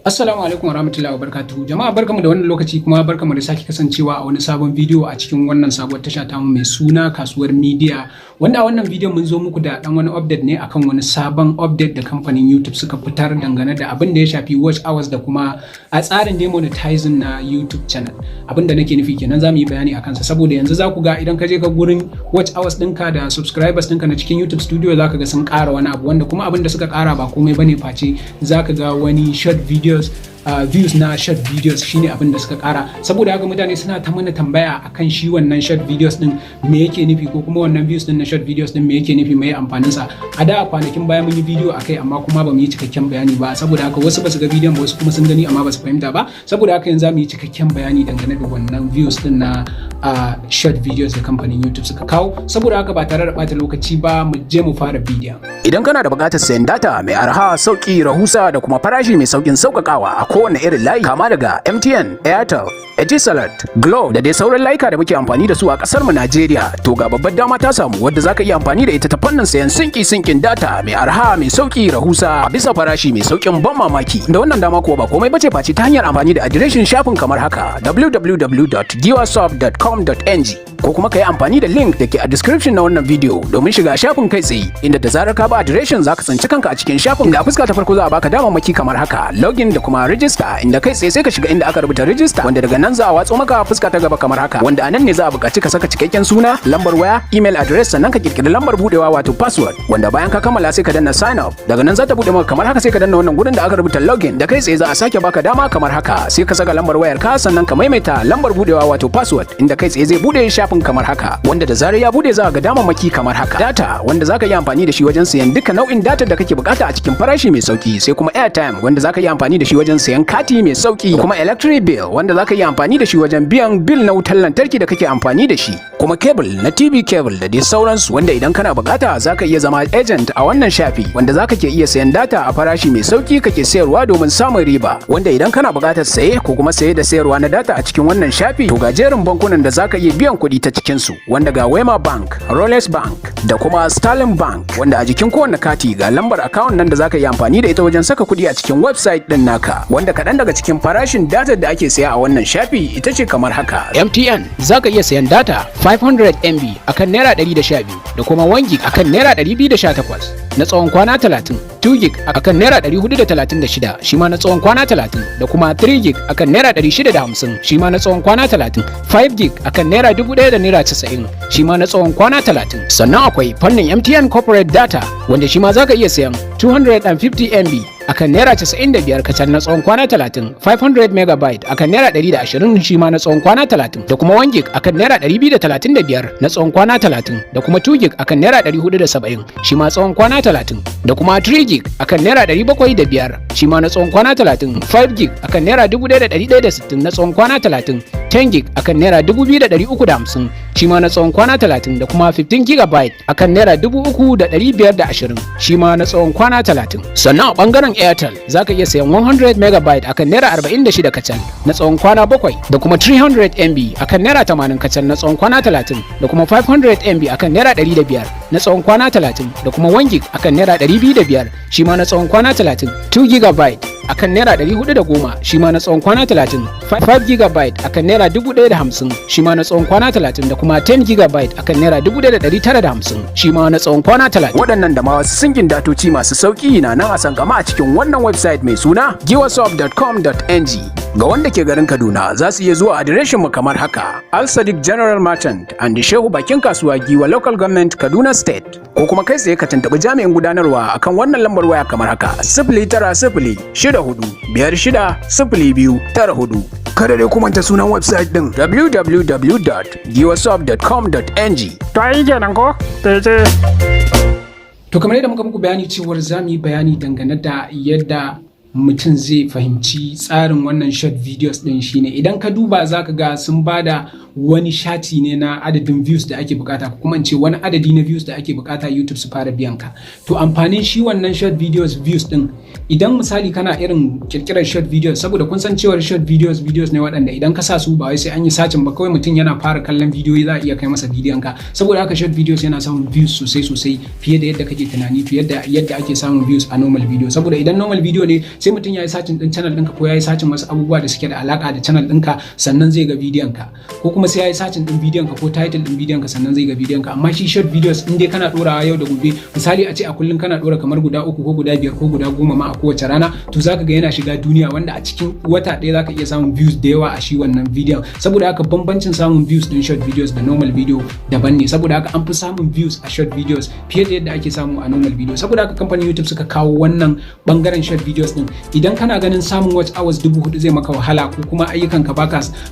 Assalamu alaikum warahmatullahi wabarakatuhu. Jama'a, barkamu da wannan lokaci, kuma barkamu da sake kasancewa a wani sabon bidiyo a cikin wannan sabuwar tasha tamu mai suna Kasuwar Media, wanda a wannan bidiyon mun zo muku da dan wani update ne akan wani sabon update da kamfanin YouTube suka fitar dangane da abin da ya shafi watch hours da kuma a tsarin demonetizing na YouTube channel. Abin da nake nufi kenan, za mu yi bayani akan sa, saboda yanzu za ku ga idan ka je ka gurin watch hours ɗinka da subscribers ɗinka na cikin YouTube Studio, za ka ga sun ƙara wani abu, wanda kuma abin da suka ƙara ba komai bane face za ka ga wani short videos, views na short videos shine abin da suka kara. Saboda haka mutane suna ta mana tambaya akan shi wannan short videos din me yake nufi, ko kuma wannan views din na short videos din me yake nufi, me amfanin sa. A da kwanakin baya mun yi video akai, amma kuma ba mu yi cikakken bayani ba. Saboda haka wasu ba su ga bidiyon ba, wasu kuma sun gani amma ba su fahimta ba. Saboda haka yanzu za mu yi cikakken bayani dangane da wannan views din na short videos da kamfanin YouTube suka kawo. Saboda haka ba tare da bata lokaci ba, mu je mu fara bidiyon. Idan kana da buƙatar sayan data mai arha, sauƙi, rahusa da kuma farashi mai sauƙin sauƙaƙawa a kowane irin layi, kama daga MTN, Airtel, Etisalat, Glo da dai sauran layuka da muke amfani da su a ƙasar mu Najeriya, to ga babbar dama ta samu wadda zaka iya amfani da ita ta fannin sayan sinki sinkin data mai arha, mai sauƙi, rahusa, a bisa farashi mai sauƙin ban mamaki. Da wannan dama kuwa ba komai bace face ta hanyar amfani da adireshin shafin kamar haka: www.giwasoft.com.ng, ko kuma ka yi amfani da link da ke a description na wannan video domin shiga shafin kai tsaye, inda da zarar ka ba adireshin zaka tsinci kanka a cikin shafin da a fuska ta farko za a baka damammaki kamar haka: login da kuma register, inda kai tsaye sai ka shiga inda aka rubuta register, wanda daga nan za a watso maka fuska ta gaba kamar haka, wanda a nan ne za a buƙaci ka saka cikakken suna, lambar waya, email address, sannan ka kirkiri lambar budewa wato password, wanda bayan ka kammala sai ka danna sign up. Daga nan za ta bude maka kamar haka, sai ka danna wannan gurin da aka rubuta login, da kai tsaye za a sake baka dama kamar haka, sai ka saka lambar wayar ka, sannan ka maimaita lambar budewa wato password, inda kai tsaye zai bude shafin kamar haka, wanda da zarar ya bude za a ga damammaki kamar haka: data, wanda zaka iya amfani da shi wajen sayan duka nau'in data da kake bukata a cikin farashi mai sauki, sai kuma airtime, wanda zaka iya amfani da shi wajen sayan kati mai sauki, kuma electric bill, wanda zaka iya amfani da shi wajen biyan bill na wutar lantarki da kake amfani da shi, kuma cable na TV cable da dai sauransu, wanda idan kana bukata zaka iya zama agent a wannan shafi, wanda zaka ke iya sayan data a farashi mai sauki kake sayarwa domin samun riba. Wanda idan kana bukatar saye ko kuma saye da sayarwa na data a cikin wannan shafi, to ga jerin bankunan da zaka iya biyan kuɗi ta cikin su, wanda ga Wema Bank, Rolex Bank da kuma Sterling Bank, wanda a jikin kowanne kati ga lambar account nan da zaka iya amfani da ita wajen saka kuɗi a cikin website din naka, wanda kaɗan daga cikin farashin data da ake saya a wannan shafi ita ce kamar haka: MTN, zaka iya sayan data 500 MB akan naira 112, da kuma 1 gig akan naira 218 na tsawon kwana 30, 2 gig akan naira 436 shi ma na tsawon kwana 30, da kuma 3 gig akan naira 650 shi ma na tsawon kwana 30, 5 gig akan naira 1000 da naira 90 shi ma na tsawon kwana 30. Sannan akwai fannin MTN corporate data, wanda shi ma zaka iya sayan 250 MB akan naira 95 kacal na tsawon kwana 30, 500 megabyte akan naira 120 shi ma na tsawon kwana 30, da kuma 1 gig akan naira 235 na tsawon kwana 30, da kuma 2 gig akan naira 470 shi ma tsawon kwana 30, da kuma 3 gig akan naira 705 shi ma na tsawon kwana 30, 5 gig akan naira 1160 na tsawon kwana 30, 10 gig akan naira 2350 shi ma na tsawon kwana 30, da kuma 15 gigabyte akan naira 3520 shi ma na tsawon kwana 30. Sannan a bangaren Airtel, za ka iya sayan 100 megabyte akan naira 46 kacal na tsawon kwana 7, da kuma 300 MB akan naira 80 kacal na tsawon kwana 30, da kuma 500 MB akan naira 105 na tsawon kwana 30, da kuma 1 gig akan naira 205 shi ma na tsawon kwana 30, 2 gigabyte akan naira 410 shi ma na tsawon kwana 30, 5 gigabyte akan naira 1050 shi ma na tsawon kwana 30, da kuma 10 gigabyte akan naira 1950 shi ma na tsawon kwana 30. Waɗannan da ma wasu singin datoci masu sauƙi na nan a sankama a cikin wannan website mai suna giwasoft.com.ng. Ga wanda ke garin Kaduna, za su iya zuwa adireshin mu kamar haka: Al Sadiq General Merchant and Shehu Bakin Kasuwa, Giwa Local Government, Kaduna State, ko kuma kai tsaye ka tuntuɓi jami'in gudanarwa akan wannan lambar waya kamar haka: 09064560294. Kada dai ku manta sunan website din: www.giwasoft.com.ng. To ai kenan ko? To. To, kamar yadda muka muku bayani cewar za mu yi bayani dangane da yadda mutum zai fahimci tsarin wannan short videos din, shine idan ka duba za ka ga sun bada wani shati ne na adadin views da ake bukata, ko kuma in ce wani adadi na views da ake bukata YouTube su fara biyan ka. To, amfanin shi wannan short videos views din, idan misali kana irin kirkirar short videos, saboda kun san cewar short videos videos ne waɗanda idan ka sa su ba wai sai an yi searching ba, kawai mutum yana fara kallon bidiyoyi za a iya kai masa bidiyon ka. Saboda haka short videos yana samun views sosai sosai fiye da yadda kake tunani, fiye da yadda ake samun views a normal video, saboda idan normal video ne sai Sai mutum ya yi searching din channel ɗinka ko ya yi searching wasu abubuwa da suke da alaka da channel ɗinka, sannan zai ga bidiyon ka, ko kuma sai ya yi searching din bidiyon ka ko title din bidiyon ka, sannan zai ga bidiyon ka. Amma shi short videos, in dai kana dorawa yau da gobe, misali a ce a kullum kana dora kamar guda uku ko guda biyar ko guda 10 ma a kowace rana, to zaka ga yana shiga duniya, wanda a cikin wata ɗaya zaka iya samun views da yawa a shi wannan bidiyon. Saboda haka bambancin samun views din short videos da normal video daban ne. Saboda haka an fi samun views a short videos fiye da yadda ake samu a normal video. Saboda haka kamfanin YouTube suka kawo wannan bangaren short videos din. Idan kana ganin samun watch hours 4000 zai maka wahala, ko kuma ayyukan ka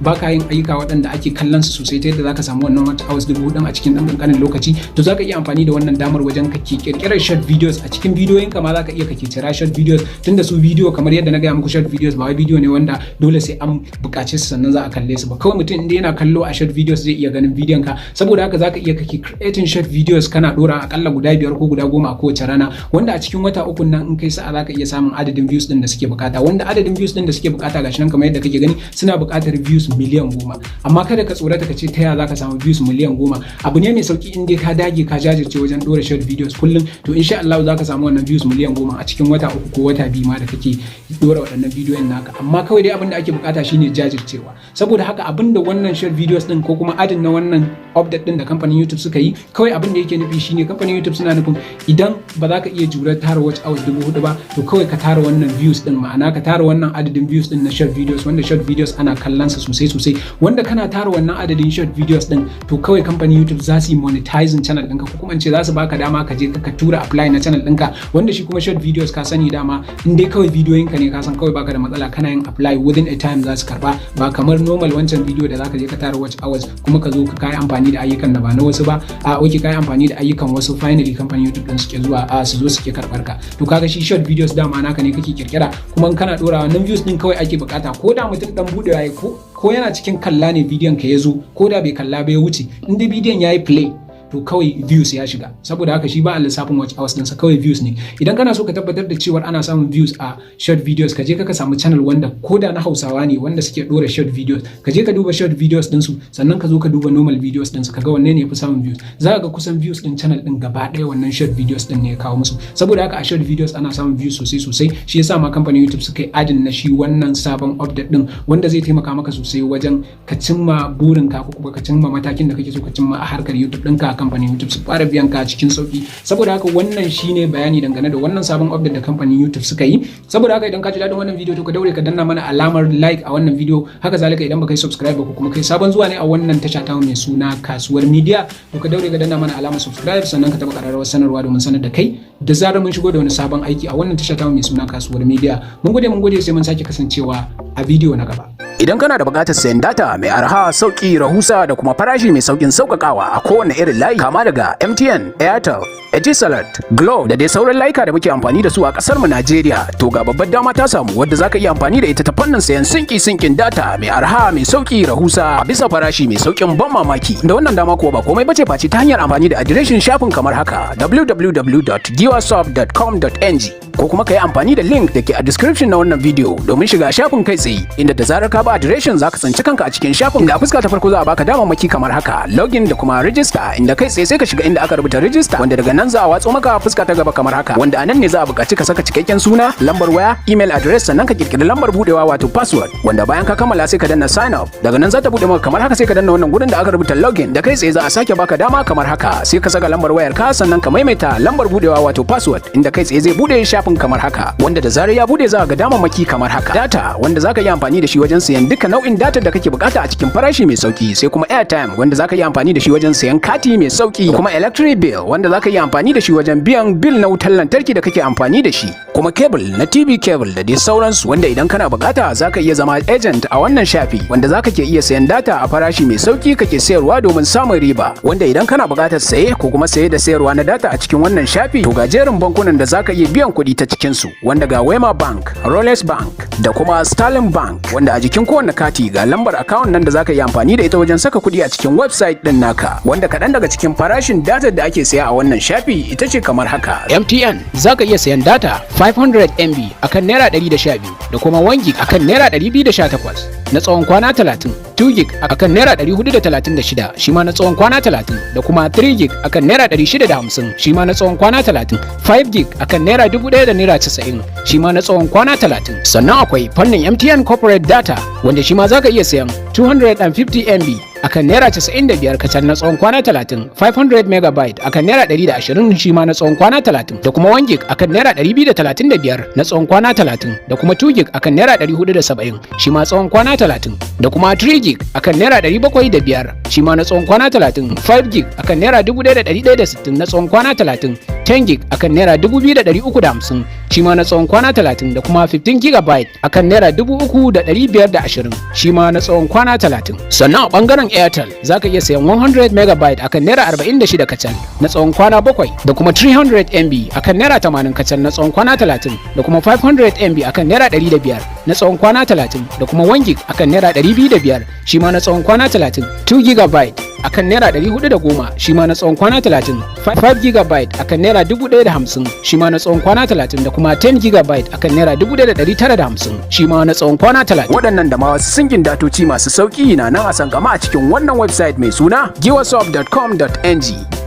baka yin ayyuka waɗanda ake kallon su sosai ta yadda zaka samu wannan watch hours 4000 a cikin ɗan ƙanƙanin lokaci, to zaka iya amfani da wannan damar wajen kake kirkirar short videos. A cikin bidiyoyin ka ma zaka iya kake cira short videos, tunda su bidiyo, kamar yadda na gaya muku, short videos ba wai bidiyo ne wanda dole sai an buƙace su sannan za a kalle su ba. Kawai mutum inda yana kallo a short videos zai iya ganin bidiyon ka. Saboda haka zaka iya kake creating short videos, kana dora akalla guda biyar ko guda 10 a kowace rana, wanda a cikin wata 3 nan, in kai sa'a, zaka iya samun adadin views din da suke bukata. Wanda adadin views din da suke bukata, gashi nan kamar yadda kake gani, suna bukatar views miliyan 10. Amma kada ka tsorata ka ce ta ya zaka samu views miliyan 10? Abu ne mai sauki. In dai ka dage, ka jajirce wajen dora short videos kullum, to insha Allah zaka samu wannan views miliyan 10 a cikin wata 3 ko wata 2 ma da kake dora waɗannan bidiyon naka. Amma kawai dai abin da ake bukata shine jajircewa. Saboda haka abin da wannan short videos din ko kuma adding na wannan update din da kamfanin YouTube suka yi, kawai abin da yake nufi shine kamfanin YouTube suna nufin idan ba za ka iya jurar tara watch hours 4000 ba, to kawai ka tara wannan views din, ma'ana ka tara wannan adadin views din na short videos, wanda short videos ana kallon sa sosai sosai. Wanda kana tara wannan adadin short videos din, to kawai kamfanin YouTube za su yi monetizing channel ɗinka, ko kuma in ce za su baka dama ka je ka tura apply na channel ɗinka. Wanda shi kuma short videos, ka sani dama in dai kawai bidiyoyinka ne, ka san kawai baka da matsala, kana yin apply, within a time za su karba, ba kamar normal wancan bidiyo da zaka je ka tara watch hours kuma ka zo ka kai amfani da ayyukan da ba na wasu ba, a oke, kai amfani da ayyukan wasu, finally kamfanin YouTube din suke zuwa a su zo suke karbar ka. To kaga shi short videos dama naka ne kake kirkira, kuma in kana dora, wannan views din kawai ake bukata. Ko da mutum dan budewa ya ko yana cikin kalla ne bidiyon ka ya zo, ko da bai kalla ba ya wuce, in dai bidiyon yayi play, to kawai views ya shiga. Saboda haka shi ba a lissafin watch hours ɗinsa, kawai views ne. Idan kana so ka tabbatar da cewar ana samun views a short videos, ka je ka samu channel wanda ko da na Hausawa ne wanda suke ɗora short videos, ka je ka duba short videos ɗinsu, sannan ka zo ka duba normal videos ɗinsu, ka ga wanne ne ya fi samun views. Za ka ga kusan views ɗin channel ɗin gaba ɗaya wannan short videos ɗin ne ya kawo musu. Saboda haka a short videos ana samun views sosai sosai. Shi yasa ma kamfanin YouTube suka yi adding na shi wannan sabon update ɗin, wanda zai taimaka maka sosai wajen ka cimma burinka ko kuma ka cimma matakin da kake so ka cimma a harkar YouTube ɗinka, kamfanin YouTube su fara biyan ka cikin sauki. Saboda haka wannan shine bayani dangane da wannan sabon update da kamfanin YouTube suka yi. Saboda haka idan ka ji daɗin wannan video, to ka daure ka danna mana alamar like a wannan video. Haka zalika, idan baka yi subscribe ba ko kuma kai sabon zuwa ne a wannan tasha ta mai suna Kasuwar Media, to ka daure ka danna mana alamar subscribe, sannan ka taba kararrawar sanarwa domin sanar da kai da zarar mun shigo da wani sabon aiki a wannan tasha ta mai suna Kasuwar Media. Mun gode, mun gode, sai mun sake kasancewa a video na gaba. Idan kana da buƙatar sayan data mai arha, sauƙi, rahusa da kuma farashi mai sauƙin sauƙaƙawa a kowane irin layi, kama daga MTN, Airtel, Etisalat, Glo da dai sauran layuka da muke amfani da su a ƙasar mu Najeriya, to ga babbar dama ta samu wadda zaka iya amfani da ita ta fannin sayan sinki sinkin data mai arha, mai sauƙi, rahusa, a bisa farashi mai sauƙin ban mamaki. Da wannan dama kuwa ba komai bace face ta hanyar amfani da adireshin shafin kamar haka: www.giwasoft.com.ng, ko kuma ka yi amfani da link da ke a description na wannan video domin shiga shafin kai tsaye, inda da zarar ka bi adireshin zaka tsinci kanka a cikin shafin, inda a fuska ta farko za a baka damammaki kamar haka: login da kuma register, inda kai tsaye sai ka shiga inda aka rubuta register, wanda daga nan za a watso maka fuska ta gaba kamar haka, wanda a nan ne za a buƙaci ka saka cikakken suna, lambar waya, email address, sannan ka kirkiri lambar budewa wato password, wanda bayan ka kammala sai ka danna sign up. Daga nan za ta bude maka kamar haka, sai ka danna wannan gurin da aka rubuta login, da kai tsaye za a sake baka dama kamar haka, sai ka saka lambar wayar ka, sannan ka maimaita lambar budewa wato password, inda kai tsaye zai bude shafin kamar haka, wanda da zarar ya bude za ga damammaki kamar haka: data, wanda zaka yi amfani da shi wajen sayan duka nau'in data da kake bukata a cikin farashi mai sauki, sai kuma airtime, wanda zaka yi amfani da shi wajen sayan kati mai sauki, kuma electric bill, wanda zaka yi amfani da shi wajen biyan bill na wutar lantarki da kake amfani da shi, kuma cable na TV cable da dai sauransu. Wanda idan kana bukata zaka iya zama agent a wannan shafi, wanda zaka ke iya sayan data a farashi mai sauki kake sayarwa domin samun riba. Wanda idan kana bukatar saye ko kuma saye da sayarwa na data a cikin wannan shafi, to ga jerin bankunan da zaka iya biyan kuɗi ta cikin su, wanda ga Wema Bank, Rolex Bank da kuma Sterling Bank, wanda a jikin kowanne kati ga lambar account nan da zaka yi amfani da ita wajen saka kuɗi a cikin website din naka. Wanda kaɗan daga cikin farashin data da ake saya a wannan shafi ita ce kamar haka: MTN, za ka iya sayan data 500 MB akan naira 112 da kuma 1 gig akan naira 218. na tsawon kwana 30, 2 gig akan naira 436 shi ma na tsawon kwana 30, da kuma 3 gig akan naira 650 shi ma na tsawon kwana 30, 5 gig akan naira 1000 da naira 90 shi ma na tsawon kwana 30. Sannan akwai fannin MTN corporate data, wanda shi ma zaka iya sayan 250 MB akan naira 95 kacal na tsawon kwana 30, 500 megabyte akan naira 120 shi ma na tsawon kwana 30, da kuma 1 gig akan naira 235 na tsawon kwana 30, da kuma 2 gig akan naira 470 shi ma tsawon kwana 30, da kuma 3 gig akan naira 705 shi ma na tsawon kwana 30, 5 gig akan naira 1160 na tsawon kwana 30, 10 gig akan naira 2350 shi ma na tsawon kwana 30, da kuma 15 gigabyte akan naira 3520 shi ma na tsawon kwana 30. Sannan a bangaren Airtel, zaka iya sayan 100 megabyte akan naira 46 kacal na tsawon kwana 7, da kuma 300 MB akan naira 80 kacal na tsawon kwana 30, da kuma 500 MB akan naira 105 na tsawon kwana 30, da kuma 1 gig akan naira 205 shi ma na tsawon kwana 30, 2 gigabyte akan naira 410 shi ma na tsawon kwana 30, 5 gigabyte akan naira 1050 shi ma na tsawon kwana 30, da kuma 10 gigabyte akan naira 1950 shi ma na tsawon kwana 30. Waɗannan da ma wasu singin datoci masu sauƙi na nan a sankama a cikin wannan website mai suna giwasop.com.ng.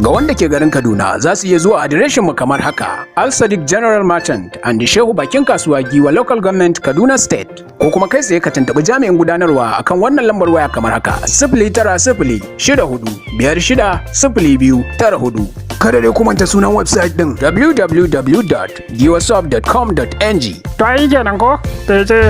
Ga wanda ke garin Kaduna, za su iya zuwa adireshin mu kamar haka: Al Sadiq General Merchant and Shehu Bakin Kasuwa, Giwa Local Government, Kaduna State. Ko kuma kai tsaye ka tuntuɓi jami'in gudanarwa akan wannan lambar waya kamar haka: 09064560294. Kada dai ku manta sunan website din, www.giwasop.com.ng. To ai kenan ko? To ce.